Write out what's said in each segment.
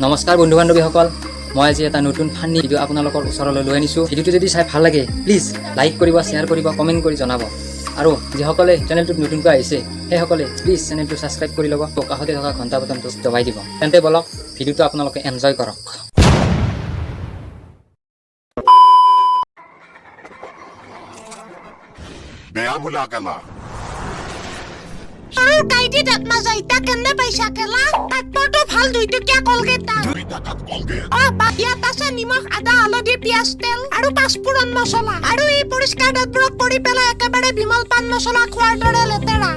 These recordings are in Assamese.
নমস্কাৰ বন্ধু বান্ধৱীসকল, মই আজি এটা নতুন ফান্নি ভিডিঅ' আপোনালোকৰ ওচৰলৈ লৈ আনিছোঁ। ভিডিঅ'টো যদি চাই ভাল লাগে, প্লিজ লাইক কৰিব, শ্বেয়াৰ কৰিব, কমেণ্ট কৰি জনাব। আৰু যিসকলে চেনেলটোত নতুনকৈ আহিছে, সেইসকলে প্লিজ চেনেলটো ছাবস্ক্ৰাইব কৰি ল'ব, কাষতে থকা ঘণ্টা বটনটো দবাই দিব। তেন্তে বলক, ভিডিঅ'টো আপোনালোকে এনজয় কৰক। বেয়া বোলা কেলা। তোৰ কাইটি দাঁত মাজা ইটা কেনে পাইছা কেলা? কাঠপৰটো ভাল 2 টকীয়া কলগেট। 2 টকাত কলগেট? অ, ইয়াত আছে নিমখ, আদা, হালধি, পিঁয়াজ, তেল আৰু পাঁচফোৰণ মছলা। আৰু এই পৰিষ্কাৰ দাঁতবোৰক কৰি পেলাই একেবাৰে বিমল পান মছলা খোৱাৰ দৰে লেতেৰা।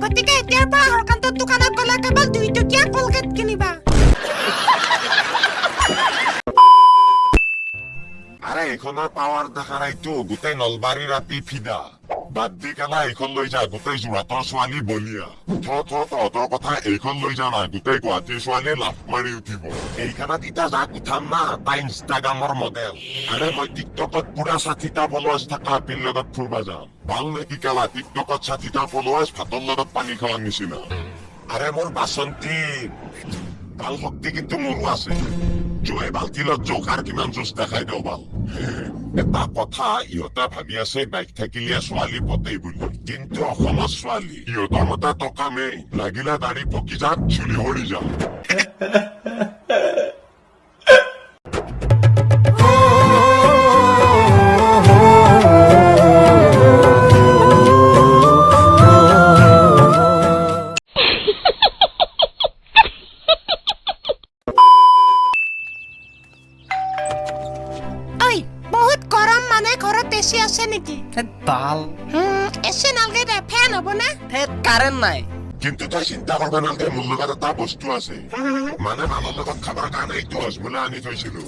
গতিকে এতিয়াৰ পৰা হৰকান্তৰ দোকানত গ'লে কেৱল 2 টকীয়া কলগেট কিনিবা। আৰে, এইখনৰ পাৱাৰ দেখা নাইতো, গোটেই নলবাৰী ৰাতি ফিদা। বাদ দি কেলা, এইখন লৈ যা, গোটেই যোৰহাটৰ ছোৱালী বলিয়া। থ থ তহঁতৰ কথা, এইখন লৈ যা না, গোটেই গুৱাহাটীৰ ছোৱালীয়ে লাভ মাৰি উঠিব। এইখনত এতিয়া যাক উঠাম না, তাই ইনষ্টাগ্ৰামৰ মডেল। আৰে, মই টিকটকত পুৰা 60টা ফলোৱাৰ্ছ থকা আপিৰ লগত ফুৰবা যাম। ভাল নেকি কেলা? টিকটকত 60টা ফলোৱাৰ্ছ ভাতৰ লগত পানী খোৱাৰ নিচিনা। আৰে, মোৰ বাচন্তি ভাল শক্তি কিন্তু মোৰো আছে। জয়ে বাল্টিলত জোকাৰ কিমান যুঁজ দেখাই দিওঁ। ভাল এটা কথা, ইহঁতে ভাবি আছে বাইক থাকিলে ছোৱালী পতেই বুলি। কিন্তু অসমৰ ছোৱালী ইহঁতৰ মতে টকা মেইন, লাগিলে দাড়ি পকি যাক, চুলি সৰি যাক। ঐ, বহুত গৰম, মানে ঘৰত এচি আছে নেকি? ধেত বাল। এচি নালগে দে, ফেন হ'ব না? ধেত, কাৰেণ্ট নাই। কিন্তু তই চিন্তা কৰিব নালাগে, মোৰ লগত এটা বস্তু আছে। মানে মানুহৰ লগত খাবৰ কাৰণে এইটো হজমোলা আনি থৈছিলো।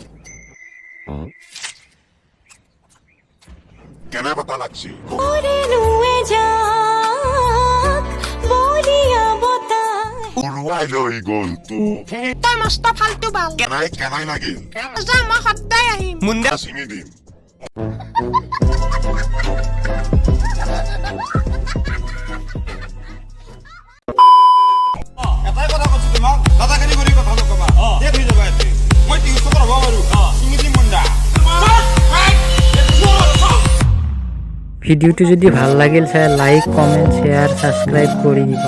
কেনে বতা লাগছি? উৰুৱাই লৈ গ'ল তো। তই মস্ত ফাল্টু বাল। কেনাই কেনাই লাগিল? যা, মই সদায় আহিম। মুণ্ডা। ছিঙি দিম। এটাই কথা কৈছো তোমাক, দাদাগিৰি কৰি কথা নকবা। শেষ হৈ যাবা ইয়াতে। মই টিউচনত হ'ব পাৰো, ছিঙি দিম মুণ্ডা। ভিডিঅ'টো যদি ভাল লাগিল চাই লাইক, কমেণ্ট, শ্বেয়াৰ, ছাবস্ক্ৰাইব কৰি দিব।